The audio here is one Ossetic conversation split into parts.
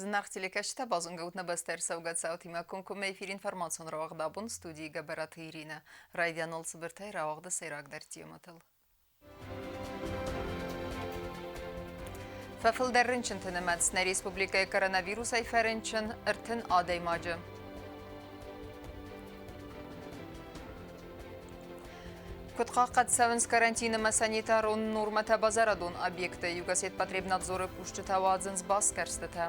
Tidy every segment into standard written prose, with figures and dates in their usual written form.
Зынаргъ телекӕсджытӕ, базонгӕ ут нӕ бӕстӕ ӕрцӕугӕ цаутимӕ комкоммӕ эфир информацион рауагъд абон студийы Гӕбӕраты Иринӕ. Райдианыл цыбыртӕй рауагъды сӕйрагдӕр темӕтыл. Фӕфылдӕр рынчынты нымӕц нӕ республикӕйы коронавирусӕй фӕрынчын 30 адӕймаджы. Куыд хъахъхъӕд цӕуынц карантин ӕмӕ санитарон нормӕтӕ базарадон объектты, Югосетпотребнадзоры кусджытӕ уадзынц басгӕрстытӕ.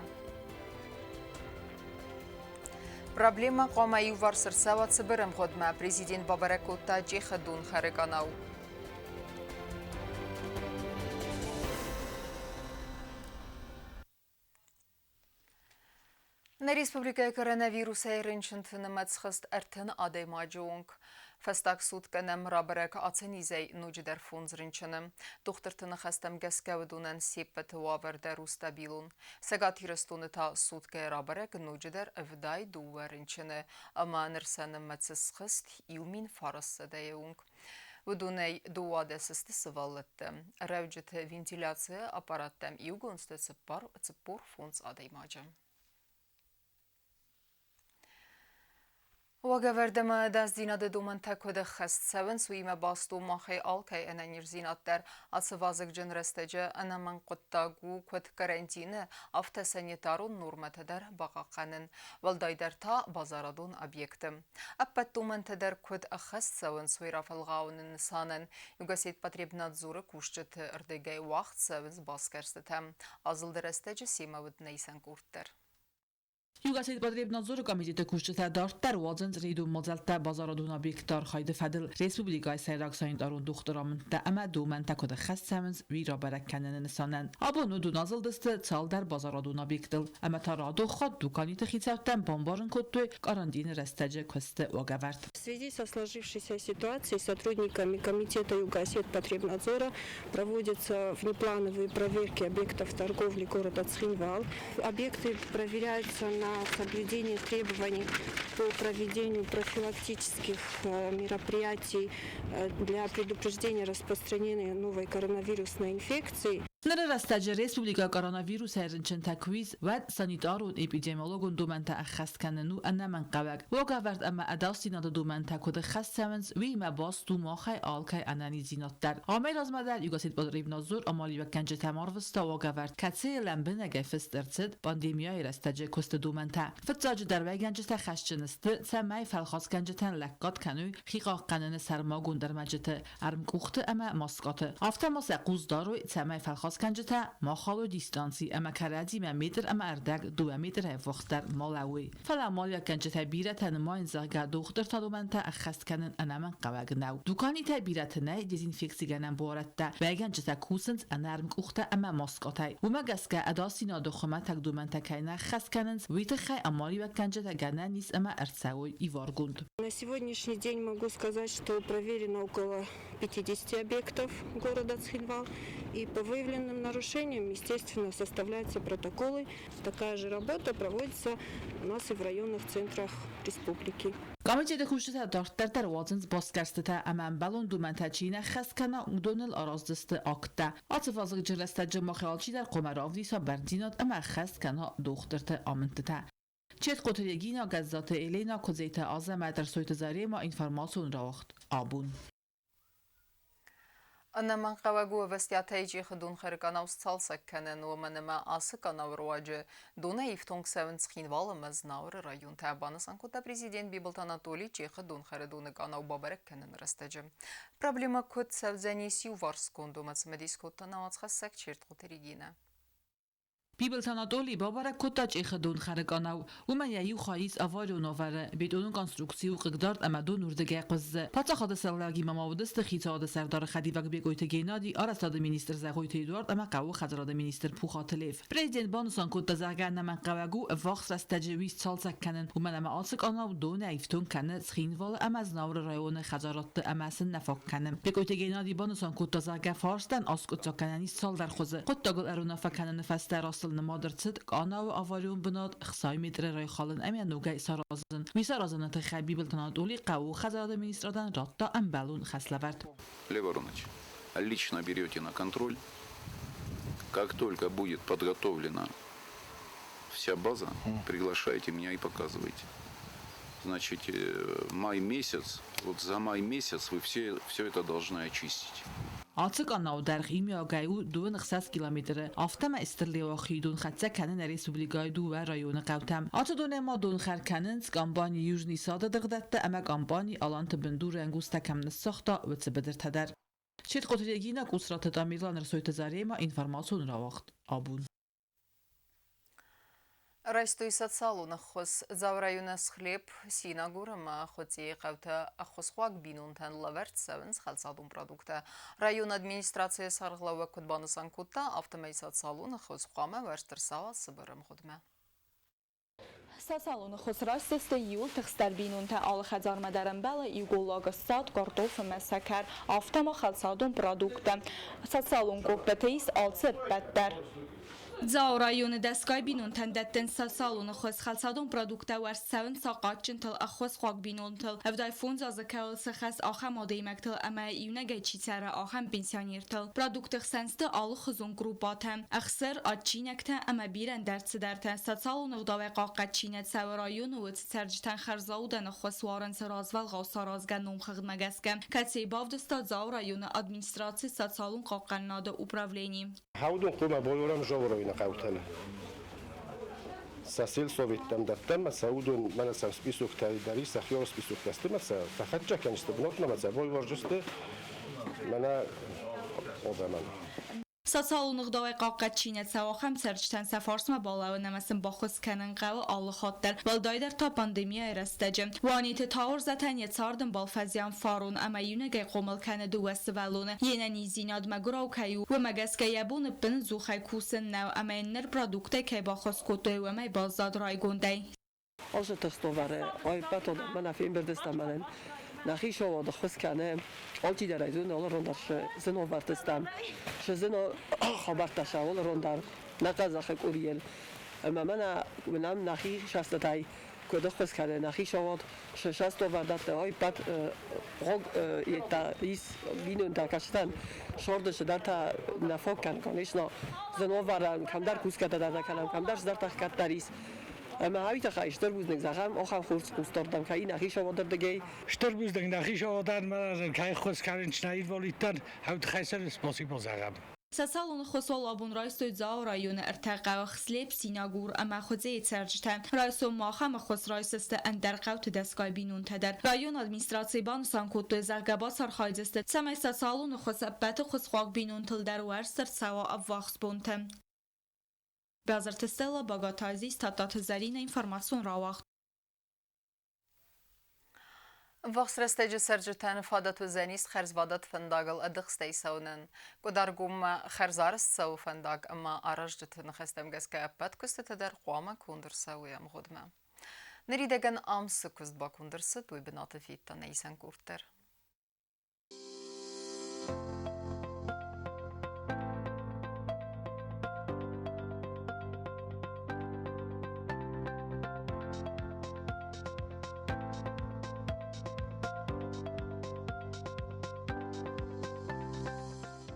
Проблемӕ хъуамӕ иуварс ӕрцӕуа цыбыр ӕмгъуыдмӕ, президент бабӕрӕг кодта Чъехы донхӕры къанау. Нӕ республикӕйы коронавирусӕй рынчынты нымӕц схызт 30 адӕймаджы онг. Фӕстаг суткӕ нӕм рабӕрӕг ацы низӕй ноджыдӕр фондз рынчыны. Дохтырты ныхӕстӕм гӕсгӕ уыдонӕн се ппӕты уавӕр дӕр у стабилон. Цӕгат Ирыстоны та суткӕйы рабӕрӕг ноджыдӕр 72 рынчыны ӕмӕ ныр сӕ нымӕц схызт 1900-йы онг. Уыдонӕй 12 сты сывӕллӕттӕ. Рӕуджыты вентиляцийы аппараттӕм иугонд сты 45 адӕймаджы. Уагӕвӕрд ӕмӕ ӕдасдзинады домӕнтӕ куыд ӕххӕст цӕуынц, уыимӕ баст у махӕй алкӕй ӕнӕниздзинад дӕр. Ацы вазыгджын рӕстӕджы ӕнӕмӕнг хъуыддаг у куыд карантины, афтӕ санитарон нормӕтӕ дӕр бахъахъхъӕнын, уӕлдайдӕр та базарадон объекты. Ӕппӕт домӕнтӕ дӕр куыд ӕххӕст цӕуынц, уый рафӕлгъауыны нысанӕн Югосетпотребнадзоры кусджыты рдыгӕй уагъд цӕуынц басгӕрстытӕ. Азылды рӕстӕджы семӕ уыд нӕ исӕн къорд дӕр. Югосетпотребнадзоры комитеты кусджытӕ дарддӕр уадзынц рейдон мадзӕлттӕ базарадон объектты архайды фӕдыл республикӕйы сӕйраг санитарон дохтыры амындтӕ ӕмӕ домӕнтӕ куыд ӕххӕст цӕуынц, уый рабӕрӕг кӕныны нысанӕн. Абон уыдон азылдысты цалдӕр базарадон объектыл ӕмӕ та радон хатт дуканиты хицӕуттӕн бамбарын кодтой карантины рӕстӕджы куысты уагӕвӕрд. В связи со сложившейся ситуацией сотрудниками Комитета Югосетпотребнадзора проводятся внеплановые проверки объектов торговли города Цхинвал. Объекты проверяются на соблюдение требований по проведению профилактических мероприятий для предупреждения распространения новой коронавирусной инфекции. Ныры рӕстӕджы республикӕ коронавирусӕй рынчынтӕ куы ис, уӕд санитарон-эпидемиологон домӕнтӕ ӕххӕст кӕнын у ӕнӕмӕнгхъӕуӕг. Уагӕвӕрд ӕмӕ ӕдасдзинады домӕнтӕ куыд ӕххӕст цӕуынц, уыимӕ баст у махӕй алкӕй ӕнӕниздзинад дӕр. Амӕй размӕ дӕр Югосетпотребнадзор амалиуӕггӕнджытӕм арвыста уагӕвӕрд, кӕцыйы лӕмбынӕгӕй фыст ӕрцыд пандемияйы рӕстӕджы куысты домӕнтӕ. Фыццаджыдӕр уӕйгӕнджытӕ хӕсджын сты, цӕмӕй фӕлхасгӕнджытӕн лӕггад кӕной хихъахъхъӕныны сӕрмагонд ӕрмӕджыты, ӕрмкъухты ӕмӕ маскъаты. Афтӕ ма сӕ хъус дарой, цӕмӕй фӕлхасгӕнджытӕ ма халой дистанци ӕмӕ кӕрӕдзимӕ метр ӕмӕ ӕрдӕг дыууӕ метрӕй ӕввахсдӕр ма лӕууой. Фӕлӕ амалиуӕггӕнджытӕй бирӕтӕ нымайынц, зӕгъгӕ, дохтыртӕ домӕнтӕ ӕххӕст кӕнын ӕнӕмӕнгхъӕуӕг нӕу. Дуканитӕй бирӕты нӕй дезинфекцигӕнӕн буарадтӕ, уӕйгӕнджытӕ кусынц ӕнӕ ӕрмкъухтӕ ӕмӕ маскъатӕй. Уымӕ гӕсгӕ ӕдасдзинады хуымӕтӕг домӕнтӕ кӕй нӕ ӕххӕст кӕнынц, уый тыххӕй амалиуӕггӕнджытӕ гӕнӕн ис ӕмӕ ӕрцӕуой иваргонд. На сегодняшний день могу сказать, что проверено около 50 объектов города Цхинвал. И по выявленным нарушениям, естественно, составляются протоколы. Такая же работа проводится у нас и в районных центрах республики. Комитеты кусджытӕ дарддӕр дӕр уадзынц басгӕрстытӕ ӕмӕ ӕмбӕлон домӕнтӕ чи нӕ ххӕст кӕна, уыдоныл араздзысты акттӕ. Ацы вазыгджын рӕстӕджы мах алчидӕр хъуамӕ равдиса бӕрндзинад ӕмӕ ӕххӕст кӕна дохтырты амындтытӕ. Четкъоты Регина, Гӕззаты Елена, Куыдзеты Азӕмӕт, Ӕрсойты Зарема информацион рауагъд абон. Ӕнӕмӕнгхъӕуӕг у ӕвӕстиатӕй Чъехы донхӕры къанау сцалцӕг кӕнын, уымӕн ӕмӕ ацы къанауы руаджы донӕй ифтонг цӕуынц Цхинвал ӕмӕ Знауыры районтӕ, банысан кодта президент Бибылты Анатоли Чъехы донхӕры доны къанау бабӕрӕг кӕныны рӕстӕджы. Проблемӕ куыд цӕудзӕнис иуварсгонд, уымӕ цымыдис кодта науӕдзхӕссӕг Чертхъоты Регинӕ. Бибылты Анатоли бабӕрӕг кодта Чъехы донхӕры къанау. Уымӕн йӕ иу хай ис аварион уавӕры, бетонон конструкци у хъыгдард ӕмӕ дон уырдыгӕй хъуызы. Паддзахады сӕргълӕуӕгимӕ ма уыдысты хицауады сӕрдары хӕдивӕг Бекъойты Геннади, арӕзтады министр Зӕгъойты Эдуард ӕмӕ хъӕуы хӕдзарады министр Пухаты Лев. Президент банысан кодта, зӕгъгӕ, ӕнӕмӕнгхъӕуӕг у ӕввахс рӕстӕджы уый сцалцӕг кӕнын, уымӕн ӕмӕ ацы къанау донӕй ифтонг кӕны Цхинвалы ӕмӕ Знауыры районы хӕдзарадты ӕмӕ сын нӕ фаг кӕны. Бекъойты Геннади банысан кодта, зӕгъгӕ, фарстӕн аскъуыддзаг кӕнӕн ис цалдӕр хуызы. Хъуыддагыл ӕруынаффӕ кӕныны фӕстӕ растыл нымад ӕрцыд къанауы аварион бынат 60 метры райхалын ӕмӕ ногӕй саразын. Уый саразыны тыххӕй Бибылты Анатоли хъӕуы хӕдзарады министрадӕн радта ӕмбӕлон хӕслӕвӕрд. Лев Аронович, лично берете на контроль. Как только будет подготовлена Вся база, приглашайте меня и показывайте. Значит, май месяц, вот за май месяц вы все, все это должны очистить. Ацы къанауы дӕргъ иумиагӕй у 62 километры, афтӕ ма Стыр Леуахийы дон хӕццӕ кӕны нӕ республикӕйы дыууӕ районы хъӕутӕм. Ацы донӕй ма донхӕр кӕнынц компани Южный сад-ы дыргъдӕттӕ ӕмӕ компани Аланты бындур ӕнгузтӕ кӕм ныссагъта, уыцы быдыртӕ дӕр. Четкъоты Регина, Къусраты Тамерлан, Рсойты Заремӕ, информацион рауагъд Абон. Райстой социалон ӕххуыс. Дзауы районы Схлеб, Синагур ӕмӕ Хуыцъейы хъӕутӕ ӕххуысхъуаг бинонтӕн лӕвӕрд цӕуынц хӕлцадон продукттӕ. Районы администрацийы сӕргълӕууӕг куыд банысан кодта, афтӕмӕй социалон ӕххуыс хъуамӕ уӕрст ӕрцӕуа цыбыр ӕмгъуыдмӕ. Социалон ӕххуыс райсдзысты иууыл тыхстдӕр бинонтӕ. Алы хӕдзармӕ дӕр ӕмбӕлы иу голлаг ссад, картоф ӕмӕ сӕкӕр, афтӕ ма хӕлцадон продукттӕ. Социалон къоппыты ис алцы ӕппӕт дӕр. Дзауы районы дӕсгай бинонтӕн дӕттынц социалон ӕххуыс. Хӕлцадон продукттӕ уӕрст цӕуынц сахъатджынтыл, ӕххуысхъуаг бинонтыл, 75 азы кӕуыл сыхӕс, ахӕм адӕймӕгтыл ӕмӕ иунӕгӕй чи цӕры, ахӕм пенсионертыл. Продуктты хсӕн сты алыхуызон группӕтӕ, ӕхсыр, адджинӕгтӕ ӕмӕ бирӕ ӕндӕр цыдӕртӕ. Социалон ӕгъдауӕй хъахъхъӕд чи нӕ цӕуы, районы уыцы цӕрджытӕн хӕрзаудӕн ӕххуыс уарынц развӕлгъау саразгӕ номхыгъдмӕ гӕсгӕ, кӕцыйы бавдыста Дзауы районы администрацийы социалон хъахъхъӕнынады управлени. Хаудун хъумӕ бойорӕм зовройны хъӕутӕн. Сӕ сельсоветтӕм дӕттӕм ӕмӕ сӕ уыдон мӕнӕ сӕм списоктӕ дӕр ис, сӕхи списоктӕ сты ӕмӕ сӕ фӕхӕццӕ кӕнысты бынатмӕ ӕмӕ сӕ бойвӕрджысты мӕнӕ адӕмӕн. Социалон ӕгъдауӕй хъахъхъӕд чи нӕ цӕуы, ахӕм цӕрджытӕн сӕ фарсмӕ балӕууын ӕмӕ сын баххуыс кӕнын хъӕуы алы хатт дӕр, уӕлдайдӕр та пандемияйы рӕстӕджы. Уанеты Тауырзӕтӕн йӕ цардӕмбал фӕзиан фарон ӕмӕ иунӕгӕй хъомыл кӕны дыууӕ сывӕллоны. Йе нӕниздзинад мӕгуырау кӕй у, уымӕ гӕсгӕ йӕ бон ӕппынӕдзухӕй кусын нӕу ӕмӕ йын ныр продукттӕй кӕй баххуыс кодтой, уымӕй баззад райгондӕй. Ацы тыхстовары ӕппӕтон мӕнӕ фембӕлдыстӕм мӕнӕн нӕхи сауады ххуыс кӕны алчидӕр ӕй зоны алы ран дӕр цы зын цы зын хабӕрттӕ сӕ алы ран дӕр нӕ хъазахъы къуырийыл. Ӕмӕ мӕнӕ уынӕм нӕхи сӕстытӕй куыд ӕххуыс кӕны нӕхи сауад сӕстовӕрдӕтты ӕппӕт гъог йедтӕ ис бинонтӕ кӕстӕн сорды цыдӕртӕ нӕ фаг кӕны, конечно, зын ӕвӕрӕн кӕмдӕр кусгӕ дӕр нӕ кӕнӕм, кӕмдӕр цыдӕртӕ кӕддӕр ис. Ӕмӕ уый тыххӕй стыр бузныг зӕгъӕм ахӕм хорз хъусдардӕм кӕй нӕхи сауадӕрдыгӕй. Стыр бузныг нӕхи сауадӕн кӕй ӕххуыс кӕнын нӕ инвалидтӕн, хӕуд хӕсӕн спосибл зӕгъӕм. Социалон ӕххуыс уал абон райстой Дзауы районы ӕртӕ хъӕуы Хслеб, Синагур ӕмӕ Хуыдзейы цӕрджытӕ. Райсом ма ахӕм ӕххуыс райсдзысты ӕндӕр хъӕуты дӕсгай бинонтӕ дӕр. Районы администрацийы банысан кодтой, зӕгъгӕ, бацархайдзысты, цӕмӕй социалон ӕххуыс ӕппӕты ӕххуысхъуаг бинонтыл дӕр уӕрст ӕрцӕуа ӕввахс бонты. Базарты Стелла, Багаты Азиз, Тадтаты Зӕринӕ, информацион рауагъд. Ӕввахс рӕстӕджы цӕрджытӕн фадат уыдзӕнис хӕрзвадат фӕндагыл ӕдыхстӕй цӕуынӕн. Къуыдаргоммӕ хӕрзарӕзт цӕуы фӕндаг ӕмӕ аразджыты ныхӕстӕм гӕсгӕ ӕппӕт куыстытӕ дӕр хъуамӕ конд ӕрцӕуой ӕмгъуыдмӕ. Ныридӕгӕн ам цы куыст баконд ӕрцыд, уый бынаты федта нӕ исӕн къорд дӕр.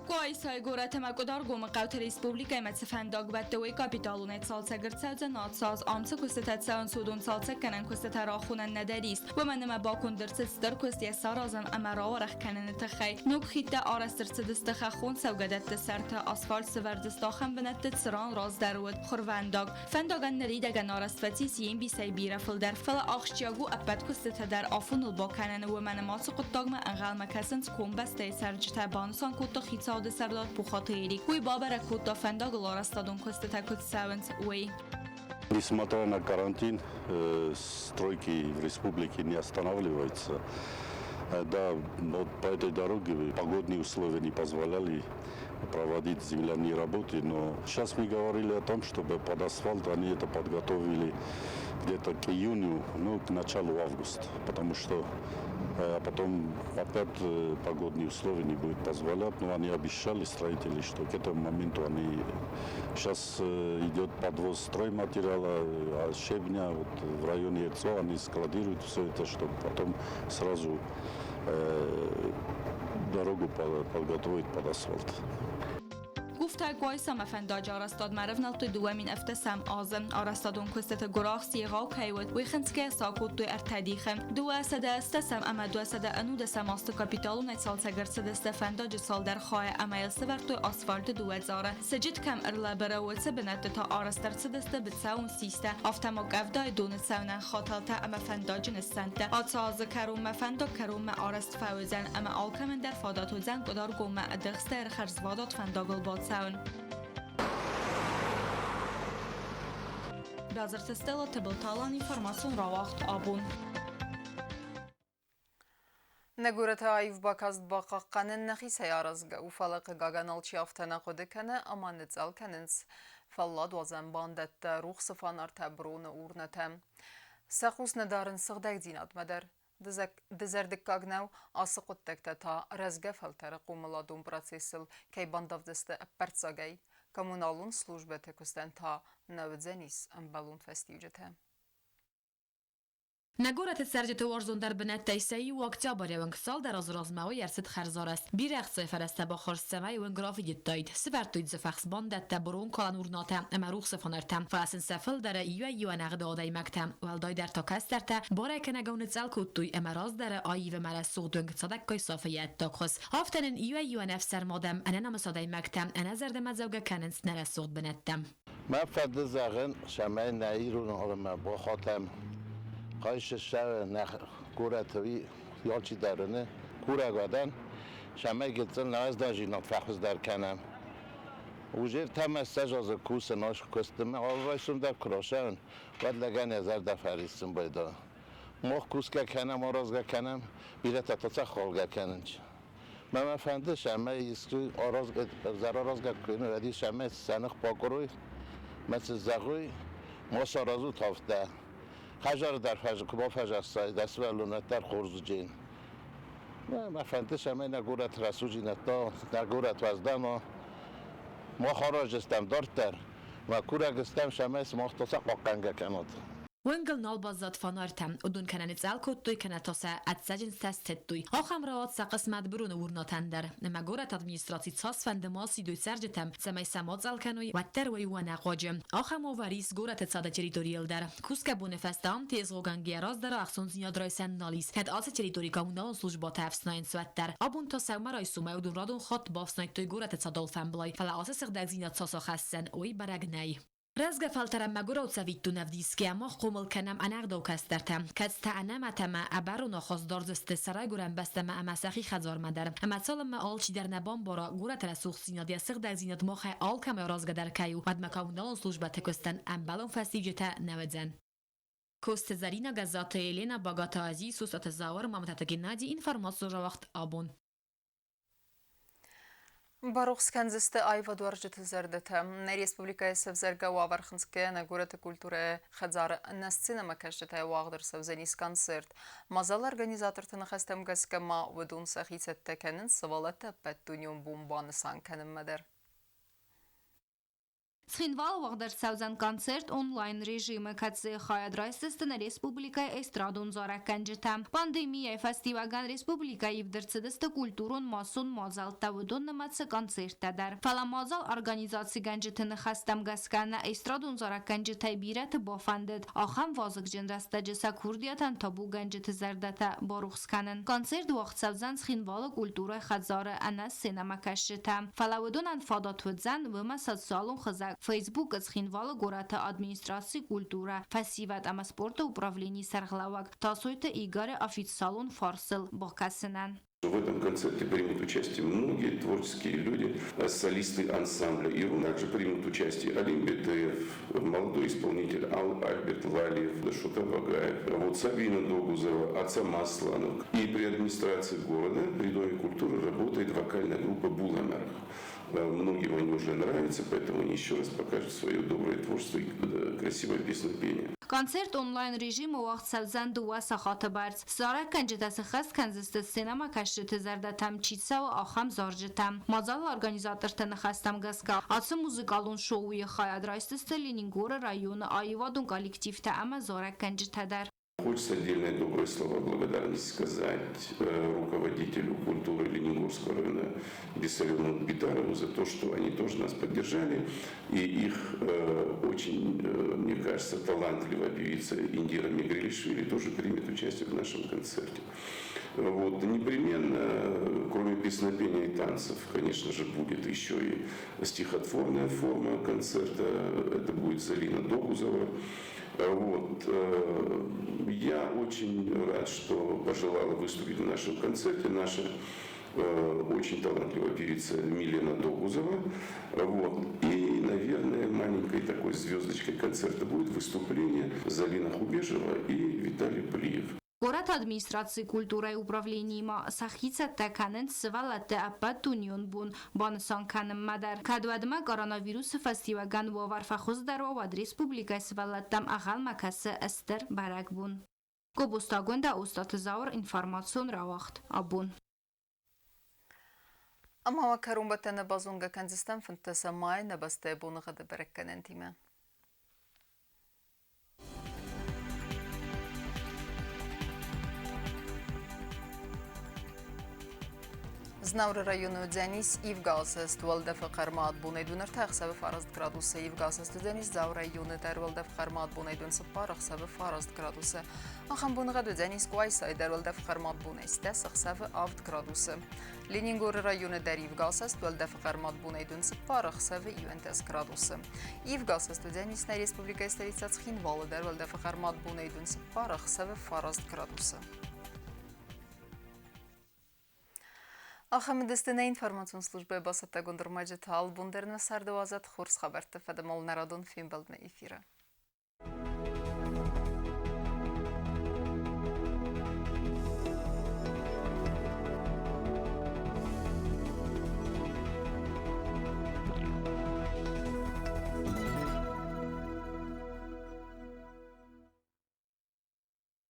Къуайсайы горӕт ӕмӕ Къуыдаргомы хъӕуты республикӕимӕ цы фӕндаг бӕтты, уый капиталонӕй цалцӕг ӕрцӕудзӕн ацы аз. Ам цы куыстытӕ цӕуынц, уыдон цалцӕггӕнӕн куыстытӕ рахонӕн нӕдӕр ис. Уымӕн ӕмӕ баконд ӕрцыд стыр куыст йӕ саразын ӕмӕ рауӕрӕх кӕныны тыххӕй. Ног хидтӕ арӕзт ӕрцыдысты хӕххон цӕугӕдӕтты сӕрты, асфальт сӕвӕрдысты ахӕм бынӕтты, цыран раздӕр уыд хуырвӕндаг. Фӕндагӕн ныридӕгӕн арӕзт фӕцис йе мбисӕй бирӕ фылдӕр, фӕлӕ ахсджиаг у ӕппӕт куыстытӕ дӕр афоныл бакӕнын, уымӕн ӕмӕ ацы хъуыддагмӕ ӕнхъӕлмӕ кӕсынц комбӕстӕйы цӕрджытӕ, банысан кодта хицауады сӕрдар Пухаты Эрик. Уый бабӕрӕг кодта фӕндагыл арӕзтадон куыстытӕ куыд цӕуынц, уый. Несмотря на карантин, стройки в республике не останавливаются. Да, вот по этой дороге погодные условия не позволяли проводить земляные работы, но сейчас мы говорили о том, чтобы под асфальт они это подготовили где-то к июню, ну, к началу августа, потому что потом опять погодные условия не будут позволять, но они обещали, строители, что к этому моменту они... Сейчас идет подвоз стройматериала, щебня, вот в районе Эрцо они складируют все это, чтобы потом сразу дорогу подготовить под асфальт. Гуфтайы Къуайсамӕ фӕндаджы арӕзтадмӕ ӕрӕвнӕлдтой 2017 азы. Арӕзтадон куыстыты гуырахст егъау кӕй уыд, уый хынцгӕйӕ сӕ акодтой ӕртӕ дихы. 218 ӕмӕ 291 азты капиталонӕй цалцӕг ӕрцыдысты фӕндаджы цалдӕр хайы ӕмӕ йыл сӕвӕрдтой асфальты дыууӕ цъары. Сыджыт кӕм ӕрлӕбыры, уыцы бынӕтты та арӕзт ӕрцыдысты быцӕуон систӕ, афтӕ ма къӕвдайы доны цӕуынӕн хӕтӕлтӕ ӕмӕ фӕндаджы нысӕнттӕ. Ацы азы кӕронмӕ фӕндаг кӕронмӕ арӕзт фӕуыдзӕн ӕмӕ алкӕмӕн дӕр фадат уыдзӕн Къуыдаргоммӕ ӕдыхстӕй хӕрзвадат фӕндагыл бацӕуын. Базырты Стелла Тыбылталан информацион рауагъд абон. Нӕ горӕты аив бакаст бахъахъхъӕнын нӕхицӕй аразгӕ у, фӕлӕ хъыгагӕн алчи афтӕ нӕ хъуыды кӕны ӕмӕ ныцъӕл кӕнынц фӕлладуадзӕн бандӕттӕ, рухсы фанартӕ, броны урнӕтӕ. Сӕ хъус нӕ дарынц сыгъдӕгдзинадмӕ дӕр. Дызӕрдыггаг нӕу, ацы хъуыддӕгтӕ та рӕзгӕ фӕлтӕры хъомыладон процессыл кӕй бандавдзысты ӕппӕрццагӕй, коммуналон службӕты куыстӕн та нӕ уыдзӕнис ӕмбӕлон фӕстиуджытӕ. Нӕ горӕты цӕрджыты уарзондӕр бынӕттӕй сӕ иу Октябры уынг цалдӕр азы размӕ уый ӕрцыд хӕрзарӕзт. Бирӕ ӕхцайы фӕрӕзтӕ баххуырст, цӕмӕй уынг рафидыдтаид. Сывӕрдтой дзы фӕхсбандӕттӕ, бронкалӕн урнатӕ ӕмӕ рухсы фонартӕ. Фӕлӕ сын сӕ фылдӕры иуӕй-иу ӕнӕгъдау адӕймӕгтӕ, уӕлдайдӕр та кӕстӕртӕ, барӕй кӕнӕгау ныцъӕл кодтой ӕмӕ раздӕры аив ӕмӕ рӕсугъд уынг цадӕггай сафы йӕ ӕддагхуыз. Афтӕ нын иуӕй-иу ӕнӕфсарм адӕм, ӕнӕнамыс адӕймӕгтӕ ӕнӕзӕрдӕмӕдзӕугӕ кӕнынц нӕ рӕсугъд бынӕттӕм. Мӕ фӕнды зӕгъын, цӕмӕй нӕ ирон адӕммӕ бахатӕм, кӕй ссары нӕ горӕты алчидӕр уыны, курӕг адӕм, цӕмӕй гыццыл нӕ фӕхуыздӕр кӕнӕм. Уже ӕртӕ ссӕдз азы кусын ӕз куысты мӕ алы райсом дӕр куы рацӕуын, уӕд лӕгӕн йӕ зӕрдӕ фӕриссын байдайы. Мах кусгӕ кӕнӕм, аразгӕ кӕнӕм, бирӕтӕ та цӕхх кӕнынц. Мӕ мӕ фӕнды, цӕмӕй искуы ӕвзӕр аразгӕ куы уӕд цӕмӕй сӕ ных бакъуырой, мӕ цы зӕгъой, ма саразут афтӕ. Хӕдзары дӕр куы бафӕзӕссай, дӕ сывӕллонӕн дӕр хорз уыдзӕн. Мӕ фӕнды, цӕмӕй нӕ горӕт рӕсугъддзинӕдтӕ, нӕ горӕт уӕздан уа. Мах араздзыстӕм дарддӕр, мӕ курӕг стӕм, цӕмӕй сымах та сӕ хъахъхъӕнгӕ кӕнат. Уынгыл нал баззад фонартӕ. Уыдон кӕнӕ ныцъӕл кодтой, кӕнӕ та сӕ ӕцӕджынтӕ стыдтой. Ахӕм рауад сӕ хъысмӕт быроны урнатӕн дӕр. Ӕмӕ горӕты администраци цасфӕнды ма сидой цӕрджытӕм, цӕмӕй сӕ ма цъӕл кӕной, уӕддӕр уый у ӕнӕхъуаджы. Ахӕм уавӕр ис горӕты цады территорийыл дӕр. Кусгӕ боны фӕстӕ ам тезгъогӕнгӕ раздӕры ӕхцондзинад райсӕн нал ис, кӕд ацы территори коммуналон службӕтӕ ӕфснайынц, уӕддӕр. Абон та сӕумӕрайсомӕй уыдон радон хатт бафснайдтой горӕты цады алфӕмблай, фӕлӕ ацы сыгъдӕгдзинад цас ахӕсдзӕн, уый бӕрӕг нӕй. Рӕзгӕ фӕлтӕрӕн мӕгуырау цӕвиттон ӕвдисгӕ мах хъомыл кӕнӕм ӕнӕгъдау кӕстӕртӕ, кӕцытӕ ӕнӕмӕт ӕмӕ ӕбӕрон ахаст дардзысты сӕ райгуырӕн бӕстӕмӕ ӕмӕ сӕхи хӕдзармӕ дӕр. Ӕмӕ цалынмӕ алчидӕр нӕ бамбара, горӕты рӕсугъддзинад йӕ сыгъдӕгдзинад махӕй алкӕмӕй аразгӕ дӕр кӕй у, уӕдмӕ коммуналон службӕты куыстӕн ӕмбӕлон фӕстиуджытӕ нӕ уыдзӕн. Косты Зӕринӕ, Гӕззаты Елена, Багаты Азиз, Сосаты Зауыр, Мамытаты Геннадий, информацион рауагъд абон. Барухс кӕндзысты аивадуарзджыты зӕрдӕтӕ. Нӕ республикӕйы сӕвзӕргӕ уавӕр хынцгӕйӕ нӕ горӕты культурӕйы хӕдзары нӕ сценӕмӕкӕсджытӕй уагъд ӕрцӕудзӕнис концерт. Мадзалы организаторты ныхӕстӕм гӕсгӕ ма уыдон сӕхи цӕттӕ кӕнынц сывӕллӕтты ӕппӕтдунеон бон банысан кӕнынмӕ дӕр. Цхинвалы уагъд ӕрцӕудзӕн концерт онлайн-режимы, кӕцыйы хайад райсдзысты нӕ республикӕйы эстрадон зарӕггӕнджытӕ. Пандемийӕйы фӕстиуӕгӕн республикӕйы ивд ӕрцыдысты культурон-массон мадзӕлттӕ, уыдон нымӕцы концерттӕ дӕр. Фӕлӕ мадзал организацигӕнджыты ныхӕстӕм гӕсгӕ нӕ эстрадон зарӕггӕнджытӕй бирӕты бафӕндыд ахӕм вазыгджын рӕстӕджы сӕ курдиатӕн табугӕнджыты зӕрдӕтӕ барухс кӕнын. Концерт уагъд цӕудзӕн Цхинвалы культурӕйы хӕдзары ӕнӕ сценӕмӕкӕсджытӕ. Фӕлӕ уыдонӕн фадат уыдзӕн, уымӕ социалон хызӕг Facebook-ы Цхинвалы горӕты администрацийы культурӕ, фӕсивӕд ӕмӕ спорты управленийы сӕргълӕууӕг Тасойты Игоры официалон фарсыл бакӕсынӕн. В этом концерте примут участие многие творческие люди, солисты ансамбля «Ирун». Также примут участие Алим Бетеев, молодой исполнитель Альберт Лалиев, Дашута Вагаев, вот Сабина Догузова, Ацам Асланов. И при администрации города, при Доме культуры работает вокальная группа «Буламерх». Многим они уже нравятся, поэтому они еще раз покажут свое доброе творчество и красивое песнопение. Концерт онлайн-режимы уагъд цӕудзӕн дыууӕ сахаты бӕрц. Зарӕггӕнджытӕ сыххӕст кӕндзысты сценӕмӕкӕсджыты зӕрдӕтӕм чи цӕуы, ахӕм зарджытӕ. Мадзалы организаторты ныхӕстӕм гӕсгӕ, ацы музыкалон шоуйы хайад райсдзысты Ленингоры районы аивадон коллективтӕ ӕмӕ зарӕггӕнджытӕ дӕр. Хочется отдельные добрые слова благодарности сказать руководителю культуры Лениногорского района Бессариону Битарову за то, что они тоже нас поддержали. И их очень, мне кажется, талантливая певица Индира Мегрелишвили тоже примет участие в нашем концерте. Вот, непременно, кроме песнопения и танцев, конечно же, будет еще и стихотворная форма концерта. Это будет Залина Догузова. Вот. Я очень рад, что пожелала выступить в нашем концерте наша очень талантливая певица Милена Догузова. Вот. И, наверное, маленькой такой звездочкой концерта будет выступление Залина Хубежева и Виталий Плиев. Горӕты администрацийы культурӕйы управленийы ма сӕхи цӕттӕ кӕнынц сывӕллӕтты ӕппӕтдунеон бон банысан кӕнынмӕ дӕр. Кӕд уӕдмӕ коронавирусы фӕстиуӕгӕн уавӕр фӕхуыздӕр уа, уӕд республикӕйы сывӕллӕттӕм ӕнхъӕлмӕ кӕсы стыр бӕрӕгбон. Гобозты Агуындӕ, Остъаты Зауыр, информацион рауагъд Абон. Ӕмӕ уӕ кӕронбӕттӕны базонгӕ кӕндзыстӕм 15 майы нӕ бӕстӕйы боныгъӕды бӕрӕггӕнӕнтимӕ. Знауыры районы уыдзӕнис ивгӕ-асӕст уӕлдӕфы хъӕрмад бонӕй дун 3 ӕхсӕвы 9 градусы, ивгӕ-асӕст уыдзӕнис Дзауы районы дӕр уӕлдӕф хъӕрмад бонӕй дун 4 ӕхсӕвы 9 градусы. Ахӕм боныгъӕд уыдзӕнис Къуайсайы дӕр уӕлдӕф хъӕрмад бонӕй 10 ӕхсӕвы 7 градусы. Ленингоры районы дӕр ивгӕ-асӕст уӕлдӕфы хъӕрмад бонӕй дун 4 ӕхсӕвы 11 градусы. Ивгӕ-асӕст уыдзӕнис нӕ республикӕйы столицӕ Цхинвалы дӕр уӕлдӕфы хъӕрмад бонӕй дун 4 ӕхсӕвы 9 градусы. Ахӕм уыдысты нӕ информацион службӕйы бацӕттӕгонд ӕрмӕджытӕ. Алыбон дӕр нӕ царды уадзӕд хорз хабӕртты фӕдыл нӕ радон фембӕлдмӕ эфиры.